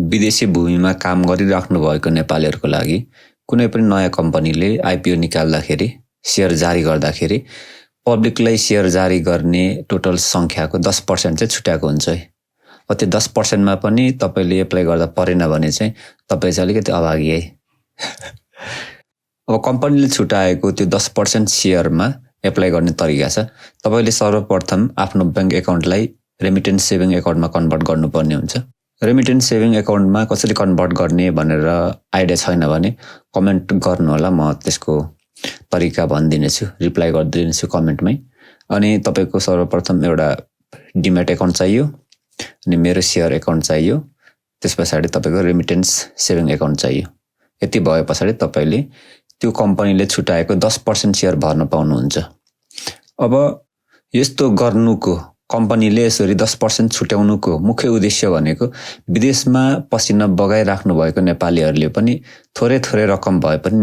विदेशी भूमिमा काम गरिराख्नु भएको नेपालीहरूको लागि कुनै पनि नयाँ कम्पनीले आइपिओ निकाल्दाखेरि शेयर जारी गर्दाखेरि पब्लिकलाई शेयर जारी गर्ने टोटल संख्याको 10% चाहिँ छुट्याएको हुन्छ है। त्यो 10% मा पनि तपाईले एप्लाई गर्दा परेन भने चाहिँ तपाई चाहिँ अलिकति अभागी है। अब कम्पनीले छुटाएको त्यो 10% शेयरमा एप्लाई गर्ने तरिका छ। तपाईले सर्वप्रथम आफ्नो बैंक एकाउन्टलाई रेमिटेन्स सेभिङ एकाउन्टमा कन्भर्ट गर्नुपर्ने हुन्छ। रेमिटेन्स सेभिङ एकाउन्टमा कसरी कन्भर्ट गर्ने भनेर आइडिया छैन भने कमेन्ट गर्नु होला, म त्यसको तरिका भनिदिनेछु, रिप्लाई गरिदिनेछु कमेन्टमै। अनि तपाईको सर्वप्रथम एउटा डिमेट एकाउन्ट चाहियो, अनि मेरो शेयर एकाउन्ट चाहियो, त्यसपछि तपाईको रेमिटेन्स सेभिङ एकाउन्ट चाहियो। यति भए पछाडी तपाईले त्यो कम्पनीले छुटाएको 10% शेयर भर्न पाउनुहुन्छ। अब यस्तो गर्नुको कम्पनीले यसरी 10% छुट्याउनुको मुख्य उद्देश्य भनेको विदेशमा पसिना बगाइराख्नु भएको नेपालीहरूले पनि थोरै रकम भए पनि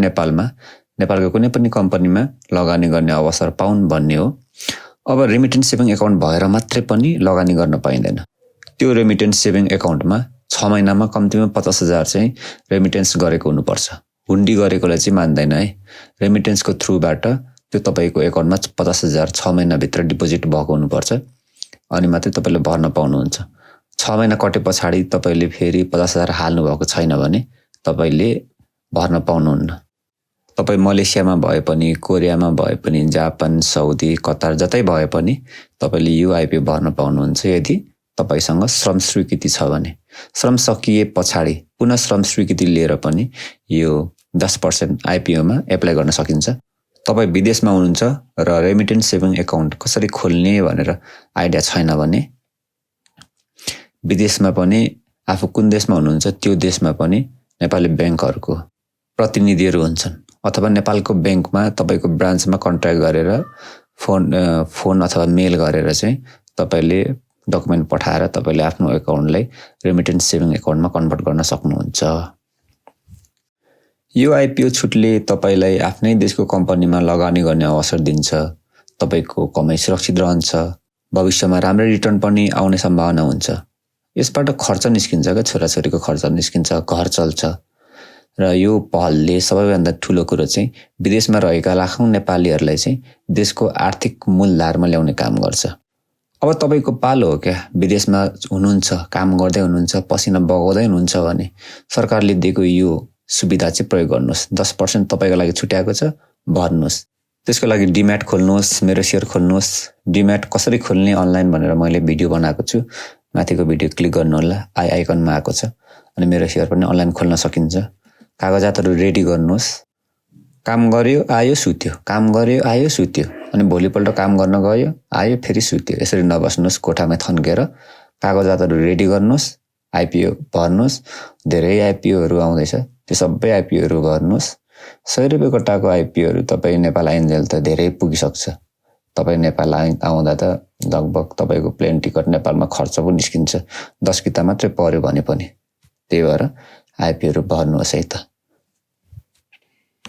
नेपालको कुनै पनि कम्पनीमा लगानी गर्ने अवसर पाउन् भन्ने हो। अब रेमिटेन्स सेभिङ एकाउन्ट भएर मात्रै पनि लगानी गर्न पाइँदैन। त्यो रेमिटेन्स सेभिङ एकाउन्टमा 6 महिनामा कम्तीमा 50,000 चाहिँ रेमिटेन्स गरेको हुनुपर्छ। हुन्डी गरेकोलाई चाहिँ मान्दैन है। रेमिटेन्सको थ्रुबाट त्यो तपाईको एकाउन्टमा 50,000 6 महिनाभित्र डिपोजिट भएको हुनुपर्छ, अनि मात्रै तपाईले भर्न पाउनुहुन्छ। 6 महिना कटे पछाडी तपाईले फेरि 50,000 हाल्नु भएको छैन भने तपाईले भर्न पाउनुहुन्न। तपाई मलेसियामा भए पनि, कोरियामा भए पनि, जापान, साउदी, कतार जतै भए पनि तपाईले यो आइपिओ भर्न पाउनुहुन्छ यदि तपाईसँग श्रम स्वीकृति छ भने। श्रम सकिए पछाडी पुनः श्रम स्वीकृति लिएर पनि यो 10% आइपिओमा एप्लाई गर्न सकिन्छ। तपाई विदेशमा हुनुहुन्छ र रेमिटेन्स सेभिङ एकाउन्ट कसरी खोल्ने भनेर आइडिया छैन भने विदेशमा पनि आफू कुन देशमा हुनुहुन्छ त्यो देशमा पनि नेपाली बैंकहरुको प्रतिनिधिहरु हुन्छन्, अथवा नेपालको बैंकमा तपाईको ब्रान्चमा कन्ट्याक्ट गरेर फोन अथवा मेल गरेर चाहिँ तपाईले डकुमेन्ट पठाएर तपाईले आफ्नो एकाउन्टलाई रेमिटेन्स सेभिङ एकाउन्टमा कन्भर्ट गर्न सक्नुहुन्छ। यो आइपिओ छुटले तपाईलाई आफ्नै देशको कम्पनीमा लगानी गर्ने अवसर दिन्छ। तपाईको कमाई सुरक्षित रहन्छ, भविष्यमा राम्रो रिटर्न पनि आउने सम्भावना हुन्छ। यसबाट खर्च निस्किन्छ के, छोराछोरीको खर्च निस्किन्छ, घर चल्छ। र यो पहलले सबैभन्दा ठूलो कुरो चाहिँ विदेशमा रहेका लाखौं नेपालीहरूलाई चाहिँ देशको आर्थिक मूलधारमा ल्याउने काम गर्छ। अब तपाईको पालो हो क्या, विदेशमा हुनुहुन्छ, काम गर्दै हुनुहुन्छ, पसिना बगाउँदै हुनुहुन्छ भने सरकारले दिएको यो सुविधा चाहिँ प्रयोग गर्नुस्। 10% तपाईको लागि छुट्याएको छ, भर्नुस्। त्यसको लागि डिम्याट खोल्नुस्, मेरो शेयर खोल्नुस्। डिम्याट कसरी खोल्ने अनलाइन भनेर मैले भिडियो बनाएको छु, माथिको भिडियो क्लिक गर्नु होला, आई आइकनमा आएको छ। अनि मेरो शेयर पनि अनलाइन खोल्न सकिन्छ। कागजातहरु रेडी गर्नुस्। काम गर्यो आयो सुत्यो, काम गर्यो आयो सुत्यो, अनि भोलिपल्ट काम गर्न गयो आयो फेरि सुत्यो। यसरी नबस्नुस् कोठामा थन्केर। कागजातहरु रेडी गर्नुस्, आइपिओ भर्नुस्। धेरै आइपिओहरु आउँदैछ, त्यो सबै आइपिओहरु भर्नुस्। 100 रुपैयाँ कोटाको आइपिओहरु तपाई नेपाल आइन्जेल त धेरै पुगिसक्छ। तपाई नेपाल आउँदा त लगभग तपाईको प्लेन टिकट नेपालमा खर्च पनि निस्किन्छ, 10 किता मात्रै पर्यो भने पनि। त्यही भएर आइपिओहरु भर्नुहोस् है त।